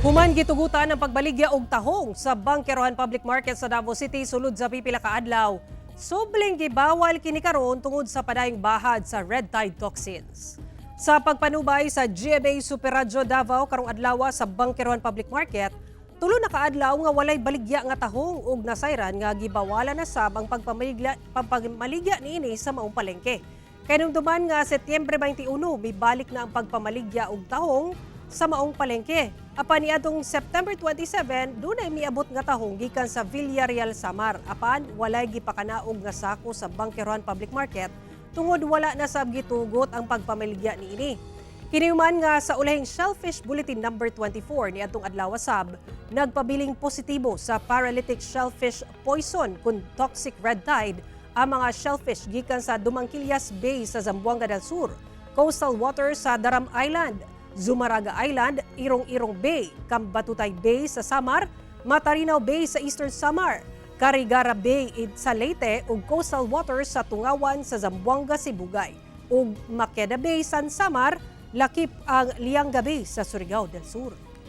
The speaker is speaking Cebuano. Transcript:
Human gitugutan ang pagbaligya og tahong sa Bangkerohan Public Market sa Davao City sulod sa pipila ka adlaw, subling gibawal kini karon tungod sa padayong bahad sa red tide toxins. Sa pagpanubay sa GMA Super Radyo Davao karong adlaw sa Bangkerohan Public Market, 3 na kaadlaw nga walay baligya nga tahong ug nasayran nga gibawalan na sab ang pagpamaligya niini sa maong palengke. Kahinumduman nga Setyembre 21, mibalik na ang pagpamaligya og tahong sa maong palengke. Apan niadtong September 27, dunay miabot nga tahong gikan sa Villarreal, Samar. Apan walay gipakanaog nga sako sa Bangkerohan Public Market tungod wala na sab gitugot ang pagpamaligya niini. Kiniuman nga sa ulahing Shellfish Bulletin number 24 niadtong adlaw sab, nagpabiling positibo sa paralytic shellfish poison kun toxic red tide ang mga shellfish gikan sa Dumangquillas Bay sa Zamboanga del Sur, coastal waters sa Daram Island, Zumarraga Island, Irong-Irong Bay, Cambatutay Bay sa Samar, Matarinao Bay sa Eastern Samar, Carigara Bay sa Leyte ug coastal waters sa Tungawan sa Zamboanga, Sibugay ug Maqueda Bay sa Samar, lakip ang Lianga Bay sa Surigao del Sur.